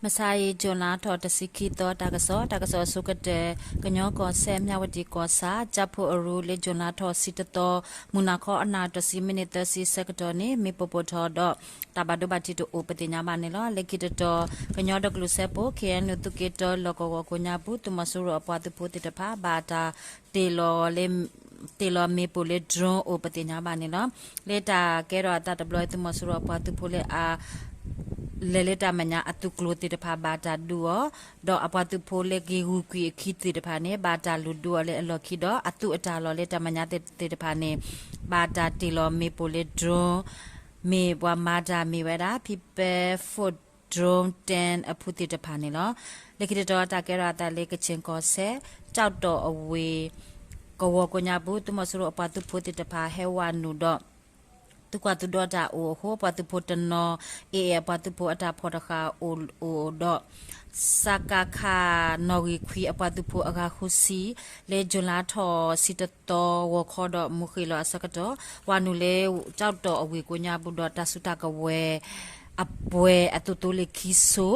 မဆါအံၤ ကၠူၤလါထီၣ်တဆံခံသီ တၢ်ကစီၣ်, တၢ်ကစီၣ်အဆိကတၢၢ်, ကညီကီၢ်စဲၣ် မၠၣ်ဝတံၣ်ကီၢ်ဆၣ် ကၠၢဖှိၣ်အရူ လၢကၠူၤလါထီၣ်ဆံတသီ မုၢ်နၤခီ အနၣ်ရံၣ်တဆံ မံးနံးသၢဆံဆၢကတီၢ်န့ၣ် မ့ၣ်ပိၢ်ပိၢ်ထီၣ်ဒီး တၢ်ဘၣ်ဒိဘၣ်ထံးတအိၣ် ပသ့ၣ်ညါဘၣ်န့ၣ်လီၤ. လၢခံတတီၤ ကညီဒီကလုာ်စၢဖှိၣ် ခ့ၣ်အဲၣ်ယူၣ် သုးက့တၢ လီၢ်ကဝီၤကိးညါပူၤ သုးမီၤစိရိၤအပှၤသုးဖိသ့ၣ်တဖၣ် ဘၣ်တၢ်တ့ၢ်လီၤ တ့ၢ်လီၤမ့ၣ်ပိၢ်လၢ drone အိၣ် ပသ့ၣ်ညါဘၣ်န့ၣ်လီၤ. လၢတၢ်ကဲထီၣ်အသးတဘျီအံၤ သုးမီၤစိရိၤအပှၤသုးဖိလၢအ လဲၤလၢတၢ်မဲာ်ညါအသုးကျိၤသ့ၣ်တဖၣ် ဘၣ်တၢ်ဒုးအီၤ, ဒီးအပှၤသုးဖိလၢက့ၤဂုာ်ကွံာ်အခံသ့ၣ်တဖၣ်န့ၣ် ဘၣ်တၢ်လူၤဒုးအီၤလၢအလီၢ်ခံဒီး အသုးအတၢ်လီၢ်လၢတၢ်မဲာ်ညါသ့ၣ်တဖၣ်န့ၣ် ဘၣ်တၢ်တ့ၢ်လီၤမ့ၣ်ပိၢ်လၢ drone မ့ၢ်ပှၤမၤတၢ်မ့ၢ်ဝဲဒၣ် People Force Drone Ten အဖုသ့ၣ်တဖၣ်န့ၣ်လီၤ. လၢခံတတီၤတၢ်ကဲထီၣ်အသးလၢကခ့ၣ်ကီၢ်စဲၣ် ကၠီၣ်တီၣ်အဝ့ၢ် ကဝီၤကိးညါပူၤ သုးမီၤစိရိၤအပှၤသုးဖိသ့ၣ်တဖၣ်ဟဲဝဲနုာ်ဒီး သုးကွၢ်သုးဒီတၢ်အိၣ်အဃိ ပှၤသုးဖိတနီၤ AA အပှၤသုးဖိအတၢ်ဖီၣ်တဃာ်အိၣ်ဒီး စကခ နီၣ်ဂံၢ်ခွံအပှၤသုးဖိအဂၤဃုဆံ လၢကၠူၤလါထီၣ်ဆံတသီ ဂီၤခီဒီးမုၢ်ဃ့ၢ်လီၤအဆၢကတီၢ် ဝဲနုာ်လၢကၠီၣ်တီၣ်အဝ့ၢ်ကိးညါပူၤဒီး တၢ်စုတၢ်ကဝဲၤ အပှဲၤအသုးသိလ့ၣ်ခံဆိ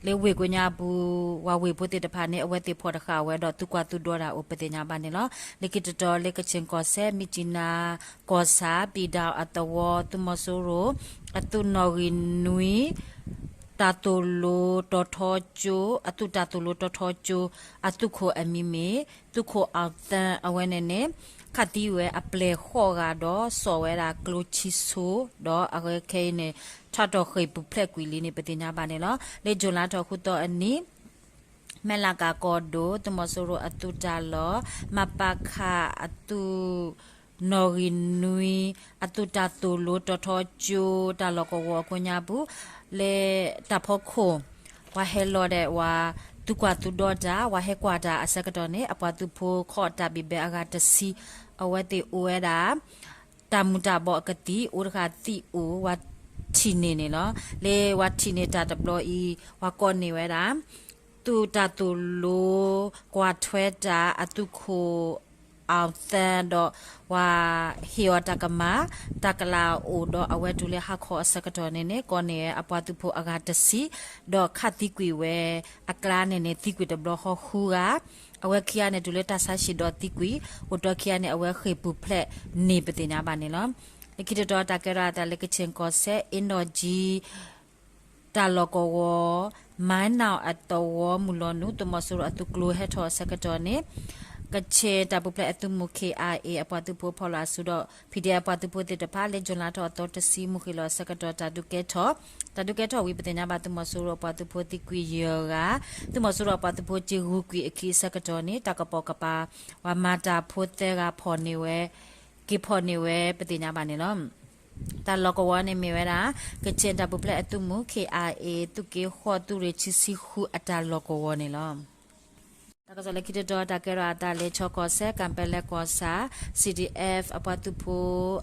လၢဝ့ၢ်ကိးညါပူၤ ပှၤဝ့ၢ်ဖိသ့ၣ်တဖၣ်န့ၣ် အဝဲသ့ၣ်ဖီၣ်တဃာ်ဝဲဒီးသုးကွၢ်သုးဒီတၢ်အိၣ် ပသ့ၣ်ညါဘၣ်န့ၣ်လီၤ. လၢခံတတီၤလၢကခ့ၣ်ကီၢ်စဲၣ် မြစ်ကြီးနား ကီၢ်ဆၣ် ပံၤဒၣ်အသဝီ သုးမီၤစိရိၤ အသုးနီၣ်ဂံၢ်နွံ တၢ်သိၣ်လိတီၤထီကၠိ အသုးတၢ်သိၣ်လိတီၤထီကၠိ အသုးခိၣ်အမံၤမ့ၢ် သုးခိၣ်အီၣ်သၢ အဝဲန့ၣ်န့ၣ် ခးသံဝဲအပျဲၢ်ဃိးဂၤဒီး စိာ်ဝဲဒၣ်ကျိခံဆိ ဒီးအဝဲခဲအံၤန့ၣ် ထးထီၣ်ဃ့ၢ်ပူၤဖျဲးကွံာ်လံန့ၣ် ပသ့ၣ်ညါဘၣ်န့ၣ်လီၤ. လၢကၠူၤလါထီၣ်ဃုသီအနံၤ မဲၢ်လးကၤကီၢ်ဒိၣ် သုးမီၤစိရိၤအသုးတၢ်လီၢ် မပခ အသုး နီၣ်ဂံၢ်နွံ အသုးတၢ်သိၣ်လိတီၤထီကၠိ တၢ်လီၢ်ကဝီၤအကိးညါပူၤ လၢတၢ်ဖီခိၣ် ပှၤဟဲလီၤဒီးဝဲ သုးကွၢ်သုးဒီတၢ် ပှၤဟဲကွၢ်တၢ်အဆၢကတီၢ်န့ၣ် အပှၤသုးဖိခီၣ်တၢ်ဘံၣ်ဘဲအဂၤတဆံ အဝဲသ့ၣ်အိၣ်ဝဲဒၣ် တၢ်မူၤတၢ်ဘှီးအကသံၣ် အိၣ်တဃာ်သံၣ်အိၣ် ပှၤထံၣ်န့ၢ်န့ၣ်လီၤ. လၢပှၤထံၣ်န့ၢ်တၢ်တဘျီအံၤ ပှၤကိးန့ၢ်ဝဲဒၣ် သုးတၢ်သိၣ်လိ ကွၢ်ထွဲတၢ် အသုးခိၣ် အီၣ်သၢ ဒီး ပှၤဟ့ၣ်အီၤတၢ်ကမၣ် တၢ်ကလၤအိၣ်ဒီးအဝဲတုၤလၢဟါခီအဆၢကတီၢ်န့ၣ်န့ၣ် ကိးန့ၢ်ဝဲအပှၤသုးဖိအဂၤတဆံ ဒီးခးသံကွံာ်ဝဲ အကျါန့ၣ်န့ၣ် သံကွံာ်တဘျီဃီဃုဂၤ အဝဲခံဂၤန့ၣ် တုၤလၢတၢ်ဆါဟံၣ်ဒီးသံကွံာ် အိၣ်တ့ၢ်ခံဂၤန့ၣ် အဝဲဃ့ၢ်ပူၤဖျဲးန့ၣ် ပသ့ၣ်ညါဘၣ်န့ၣ်လီၤ. လၢခံတတီၤတၢ်ကဲထီၣ်အသးလၢကခ့ၣ်ကီၢ်စဲၣ် အ့နီၣ်ကၠံ တၢ်လီၢ်ကဝီၤ မၤနၣ်အသဝီမုၢ်လီၤနုာ် သုးမီၤစိရိၤအသုးကျိၤဟဲထီၣ်အဆၢကတီၢ်န့ၣ် ကခ့ၣ်တၢ်ပူၤဖျဲးအသုးမုၢ် ခ့ၣ်အါအ့ၣ် အပှၤသုးဖိဖီၣ်လီၤအစုဒီး ဖံၣ်ဒဲၣ် အပှၤသုးဖိသ့ၣ်တဖၣ် လၢကၠူၤလါထီၣ်အသီတဆံ မုၢ်ဃ့ၢ်လီၤအဆၢကတီၢ် တၢ်ဒုးကဲထီၣ် တၢ်ဒုးကဲထီၣ်ဝံၤ ပသ့ၣ်ညါဘၣ်သုးမီၤစိရိၤအပှၤသုးဖိသံကွံာ်ယဲၢ်ဂၤ သုးမီၤစိရိၤအပှၤသုးဖိက့ၤဂုာ်ကွံာ်အခံအဆၢကတီၢ်န့ၣ် တၢ်ကပိာ်ကပၤ ပှၤမၤတၢ်ဖိသၢဂၤဖီၣ်န့ၢ်ဝဲ က့ၤဖီၣ်န့ၢ်ဝဲ ပသ့ၣ်ညါဘၣ်န့ၣ်လီၤ. တၢ်လီၢ်ကဝီၤန့ၣ်မ့ၢ်ဝဲဒၣ် ကခ့ၣ်တၢ်ပူၤဖျဲးအသုးမုၢ် ခ့ၣ်အါအ့ၣ် သုးက့ဃိး သုးရ့ၣ်ခံဆံဃုအတၢ်လီၢ်ကဝီၤန့ၣ်လီၤ. တၢ်ကစီၣ်လၢခံတတီၤ တၢ်ကဲထီၣ်အသးလၢခၠီကီၢ်စဲၣ် ကၤပဲလဲကီၢ်ဆၣ် CDF အပှၤသုးဖ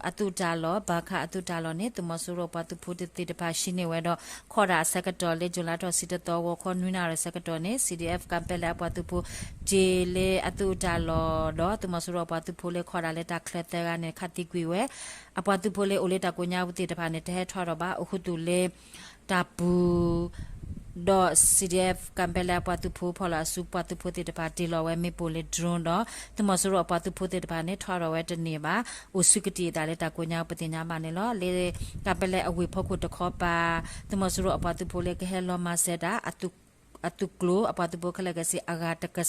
ိအသုးတၢ်လီၢ် ဘၣ်ခးအသုးတၢ်လီၢ်န့ၣ် သုးမီၤစိရိၤအပှၤသုးဖိသ့ၣ်တဖၣ် ဟံးန့ၢ်ဝဲဒီး ခီၣ်တၢ်အဆၢကတီၢ်လၢ ကၠူၤလါထီၣ်ဆံတသီ ဂီၤခီနွံနၣ်ရံၣ်အဆၢကတီၢ်န့ၣ် CDF ကၤပဲလဲအပှၤသုးဖိ က့ၤလၢအသုးတၢ်လီၢ်ဒီး သုးမီၤစိရိၤအပှၤသုးဖိလၢခီၣ်တၢ်လၢတၢ်ချၢသၢဂၤန့ၣ် ခးသံကွံာ်ဝဲ အပှၤသုးဖိလၢအိၣ်လၢတၢ်ကိးညါပူၤသ့ၣ်တဖၣ်န့ၣ် တဟဲထီၣ်ဒီးဘၣ် အိၣ်ဃုာ်သုးလၢ တၢ်ပူၤ ဒီး CDF ကၤပဲလဲအပှၤသုးဖိဖီၣ်လီၤအစုပှၤသုးဖိသ့ၣ်တဖၣ် တ့ၢ်လီၤဝဲမ့ၣ်ပိၢ်လၢ drone ဒီး သုးမီၤစိရိၤအပှၤသုးဖိသ့ၣ်တဖၣ်န့ၣ် ထီၣ်ဒီးဝဲတန့ၢ်ဘၣ် အိၣ်ဆူၣ်ကတံာ်အသးလၢတၢ်ကိးညါပသ့ၣ်ညါဘၣ်န့ၣ်လီၤ. လၢ ကၤပဲလဲအဝ့ၢ်ဖီခိၣ်တခီပၤ သုးမီၤစိရိၤအပှၤသုးဖိလၢကဟဲလီၤမၤစၢၤတၢ် အသုးကျိၤအပှၤသုးဖိခဲလၢာ်ခဲဆ့အဂၤတက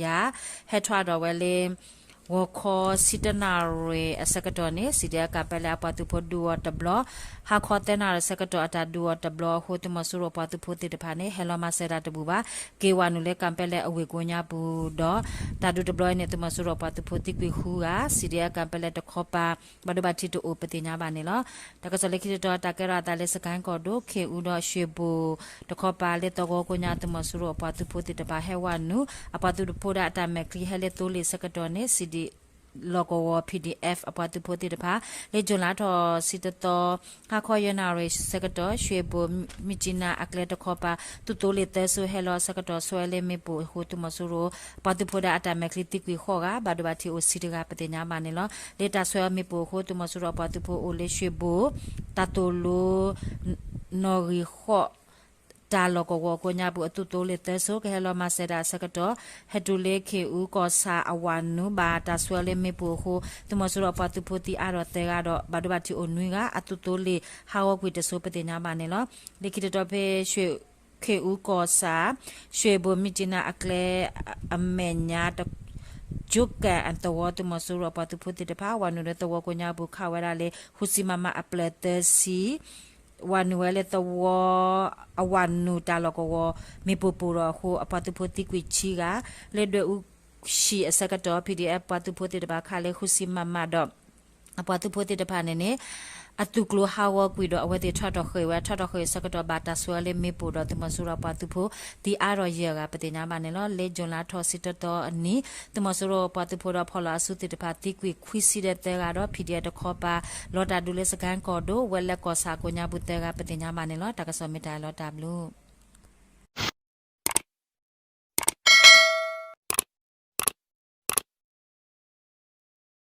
ယၤ ဟဲထီၣ်ဒီးဝဲလၢ ဂီၤခီဆံတနၣ်ရံၣ်အဆၢကတီၢ်န့ၣ် CDF ကၤပဲလဲအပှၤသုးဖိဒုးအီၤတဘျီ, ဟါခီသၢနၣ်ရံၣ်အဆၢကတီၢ်အတၢ်ဒုးအီၤတဘျီအဃိ သုးမီၤစိရိၤအပှၤသုးဖိသ့ၣ်တဖၣ်န့ၣ် ဟဲလီၤမၤစၢၤတၢ်တဘူၣ်ဘၣ်, က့ၤဝဲနုာ်လၢကၤပဲလဲအဝ့ၢ်ကိးညါပူၤဒီး တၢ်ဒုးတဘျီအံၤန့ၣ် သုးမီၤစိရိၤအပှၤသုးဖိသံကွံာ်ဃုဂၤ, CDF ကၤပဲလဲတခီပၤ ဘၣ်ဒိဘၣ်ထံးတအိၣ်ပသ့ၣ်ညါဘၣ်န့ၣ်လီၤ. တၢ်ကစီၣ်လၢခံတတီၤ တၢ်ကဲထီၣ်အသးလၢစကဲၣ်ကီၢ်ဒိၣ် ခ့ၣ်အူဒီး ရွှ့ၣ်ဘိၣ်တခီပၤလၢသဝီကိးညါ သုးမီၤစိရိၤအပှၤသုးဖိသ့ၣ်တဖၣ်ဟဲဝဲနုာ် အပှၤသုးဖိဒၣ်အတၢ်မဲာ်ချံဟဲလၢသိလ့ၣ်အဆၢကတီၢ်န့ၣ် စံးဒံး လီၢ်ကဝီၤ PDF အပှၤသုးဖိသ့ၣ်တဖၣ် လၢကၠူၤလါထီၣ်ဆံတသီ ဟါခီယဲၢ်နၣ်ရံၣ်အဆၢကတီၢ် ရွှ့ၣ်ဘိၣ် မြစ်ကြီးနား အကျဲတခီပၤ သုးသိလ့ၣ်သၢစိၤဟဲလီၤအဆၢကတီၢ် ဆိဝဲလၢမ့ၣ်ပိၢ်အဃိ သုးမီၤစိရိၤ ပှၤသုးဖိဒၣ်အတၢ်မဲာ်ချံသံကွံာ်ဃိးဂၤ ဘၣ်ဒိဘၣ်ထံးအိၣ်ဆံတဂၤပသ့ၣ်ညါဘၣ်န့ၣ်လီၤ. လၢတၢ်ဆိဝဲမ့ၣ်ပိၢ်အဃိ သုးမီၤစိရိၤအပှၤသုးဖိအိၣ်လၢရွှ့ၣ်ဘိၣ် တၢ်သိၣ်လိ နီၣ်ဂံၢ်ဃိး တၢ်လီၢ်ကဝီၤကိးညါပူၤ အသုးသိလ့ၣ်သၢစိၤ ကဟဲလီၤမၤစၢၤတၢ်အဆၢကတီၢ် ဟဲတုၤလၢခ့ၣ်အူကီၢ်ဆၣ်အဝၣ်နုာ် ဘၣ်တၢ်ဆှၢလၢမ့ၣ်ပိၢ်အဃိ သုးမီၤစိရိၤပှၤသုးဖိသံအါထီၣ်သၢဂၤဒီး ဘၣ်ဒိဘၣ်ထံးအိၣ်နွံဂၤ အသုးသိလ့ၣ်ဟးဂီၤကွံာ်တစိၤ ပသ့ၣ်ညါဘၣ်န့ၣ်လီၤ. လၢခံတတီၤဖဲ ခ့ၣ်အူကီၢ်ဆၣ် ရွှေဘိုမြစ်ကြီးနား အကျဲအမဲာ်ညါ ကၠိကၣ်အသဝီ သုးမီၤစိရိၤအပှၤသုးဖိသ့ၣ်တဖၣ် ဝၤနုာ်လၢသဝီကိးညါပူၤ ခးဝဲဒၣ်လၢ ဃုဆံ မမ အပျၢၤသၢဆံ ဝၤနုာ်ဝဲလၢသဝီ အဝၤနုာ်တၢ်လီၢ်ကဝီၤ မ့ၣ်ပိၢ်ပိၢ်ထီၣ်အဃိ အပှၤသုးဖိသံကွံာ်ဆံဂၤ လၢဒွဲၣ်အူဆံးအဆၢကတီၢ် ပီၣ်ဒံၣ်အဲၣ် ပှၤသုးဖိသ့ၣ်တဖၣ်ခးလၢ ဃုဆံ မမ ဒီး အပှၤသုးဖိသ့ၣ်တဖၣ်န့ၣ်န့ၣ် အသုးကျိၤဟးဂီၤကွံာ်ဒီး အဝဲသ့ၣ်ထီၣ်ထီၣ်ဃ့ၢ်ဝဲ ထီၣ်ထီၣ်ဃ့ၢ်အဆၢကတီၢ် ဘၣ်တၢ်ဆှၢလၢမ့ၣ်ပိၢ်ဒီး သုးမီၤစိရိၤပှၤသုးဖိ သံအါထီၣ်ယဲၢ်ဂၤ ပသ့ၣ်ညါဘၣ်န့ၣ်လီၤ. လၢကၠူၤလါထီၣ်ဆံတသီအနံၤ သုးမီၤစိရိၤပှၤသုးဖိဒီးဖီၣ်လီၤအစုသ့ၣ်တဖၣ် သံကွံာ်ခွံဆံဒီးသၢဂၤဒီး ပီၣ်ဒံၣ်အဲၣ် တခီပၤ လီၤတၢ်ဒုးလၢစကဲၣ်ကီၢ်ဒိၣ် ဝဲလၢကီၢ်ဆၣ်ကိးညါပူၤသၢဂၤ ပသ့ၣ်ညါဘၣ်န့ၣ်လီၤ. တၢ်ကစီၣ်မ့ၢ်တၢ်လီၤတၢ်ဘျုး